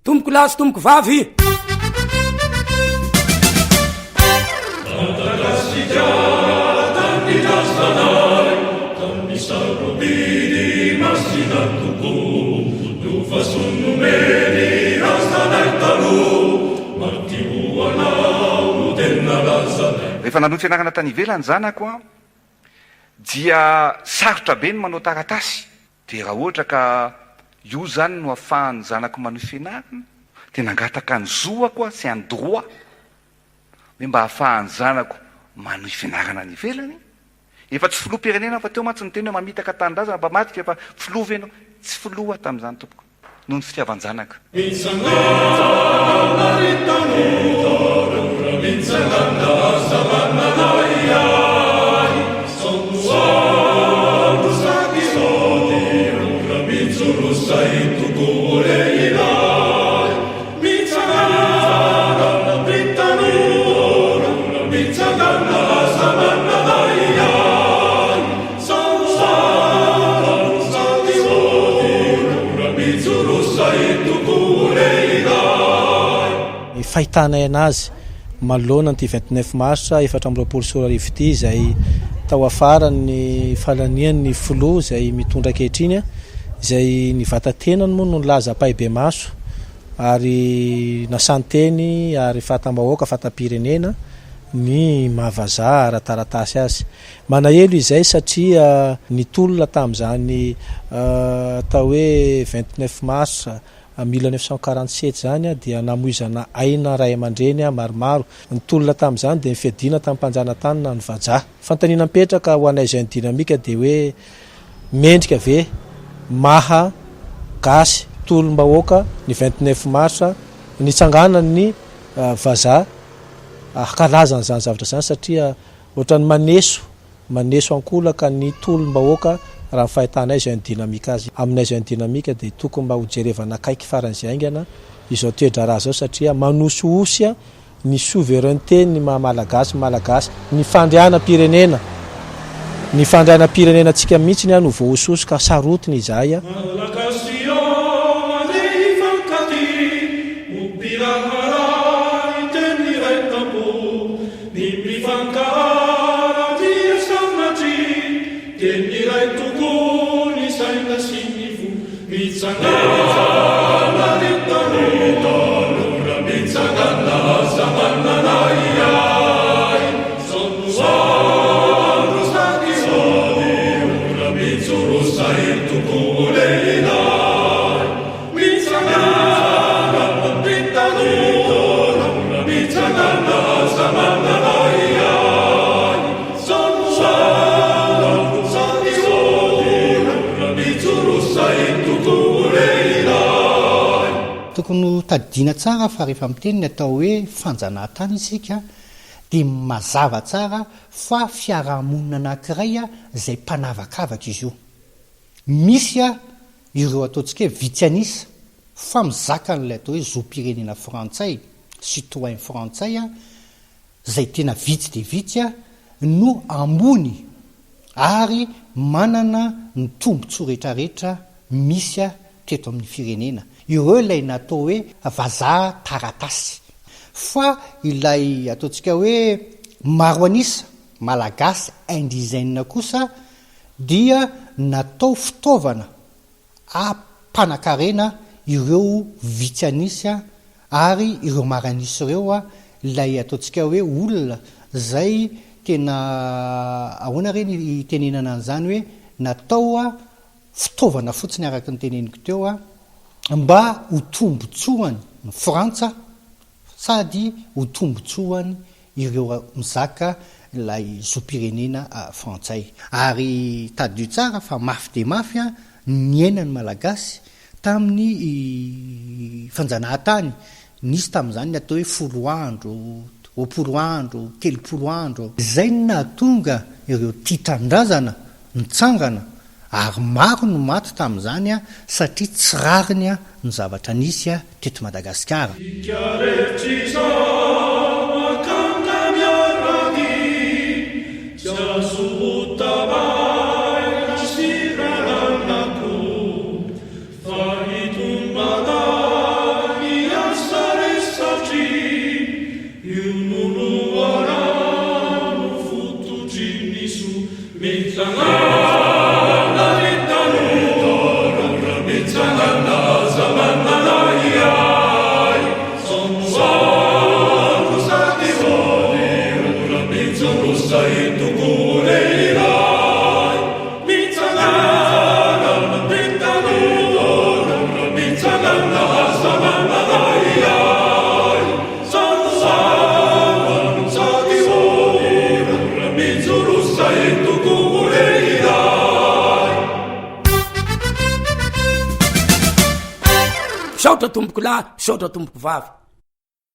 Tompoko lahy sy tompoko vavy. Rehefa nanohy fianarana tany ivelany zanako an, dia sarotra be ny manao taratasy. Dia raha ohatra ka io zany no afahan'ny zanako manohy fianarana, dia nangataka ny zo-ako aho, c'est un droit, hoe mba ahafahan'ny zanako manohy fianarana any ivelany. Efa tsy filoham-pirenena aho fa teo mantsy niteny hoe mamitaka tanindrazana, mpamadika fa filoha ve ianao? Tsy filoha aho tamin'izany tompoko, noho ny fitiavan-janaka. Mitsangana ry tanora, mitsangana aza manana ahiahy, sao andro sady ora mijoro sahy tokoa lehilahy. Mitsangana ry tanora, mitsangana aza manana ahiahy, sao andro sady ora mijoro sahy tokoa lehilahy. Ny fahitanay anazy manoloana an'ity 29 mars 2024 ity izay tao afaran'ny falanian'ny filoha izay mitondra ankehitriny izay ny vata-tenany moa no nilaza ampahibemaso ary nasan-teny ary fatam-bahoaka fatam-pirenena ny maha vazaha ara-taratasy azy. Manahelo izay satria ny tolona tamin'izany atao hoe 29 mars 1947 izany dia namoizana aina ray aman-dreny maromaro. Ny tolona tamin'izany dia ny fiadiana tamin'ny mpanjanatany na ny vazaha. Fanontaniana mipetraka ho anay Jeune Dynamique dia hoe mendrika ve maha gasy tolom-bahoaka ny 29 mars nitsanganan'ny vazaha hankalaza an'izany zavatra izany satria ohatran'ny maneso maneso ankolaka ny tolom-bahoaka raha ny fahitanay Jeune Dynamique azy. Aminay Jeune Dynamique dia tokony mba hojerevana akaiky faran'izay haingana izao toe-draharaha izao satria manosihosy ny souveraineté ny maha malagasy ny malagasy, ny fandrianam-pirenena, ny fandrianam-pirenena antsika mihitsy no voahosihosy ka sarotiny izahay. Malagasy ô andeha hifankatia ho mpiraharaha hiteny iray tampo ny mifankahala dia sanatria teny iray tokoa ny saina sy ny fo Mitsangana ry tanora, mitsangana aza manana ahiahy, Izao no andro sady ora, mijoro sahy tokoa ho lehilahy. Mitsangana ry tanora, mitsangana aza manana ahiahy, Izao no andro sady ora, mijoro sahy tokoa ho lehilahy. Tokony ho tadidiana tsara fa rehefa miteny ny atao hoe fanjanahantany isika dia mazava tsara fa fiarahamonina anankiray izay mpanavakavaka izy io. Misy ireo ataontsika hoe vitsy an'isa fa mizaka an'ilay atao hoe zom-pirenena frantsay, citoyen frantsay, izay tena vitsy dia vitsy no ambony ary manana ny tombontsoa rehetrarehetra misy teto amin'ny firenena. Ireo ilay natao hoe vazaha taratasy. Fa ilay ataontsika hoe maro an'isa, malagasy indigène kosa dia natao fitaovana hampanakarena ireo vitsy an'isa ary ireo maro an'isa ireo ilay ataontsika hoe olona izay tena ahoana re ny hitenenana an'izany hoe natao fitaovana fotsiny araka ny teneniko teo mba ho tombotsoany ny Frantsa sady ho tombotsoany ireo mizaka ilay zom-pirenena frantsay. Ary tadidio tsara fa mafy dia mafy ny niainan'ny Malagasy tamin'ny fanjanahantany. Nisy tamin'izany ny atao hoe folo andro, 20 andro, 30 andro. Izay no nahatonga ireo tia tanindrazana nitsangana ary maro no maty tamin'izany satria tsy rariny ny zavatra nisy teto Madagasikara. Isika rehetra izao akanga miara-dia, tsy azo hotavaina sy raràna koa, fa itony mba lany. tompoko lahy, misaotra tompoko vavy.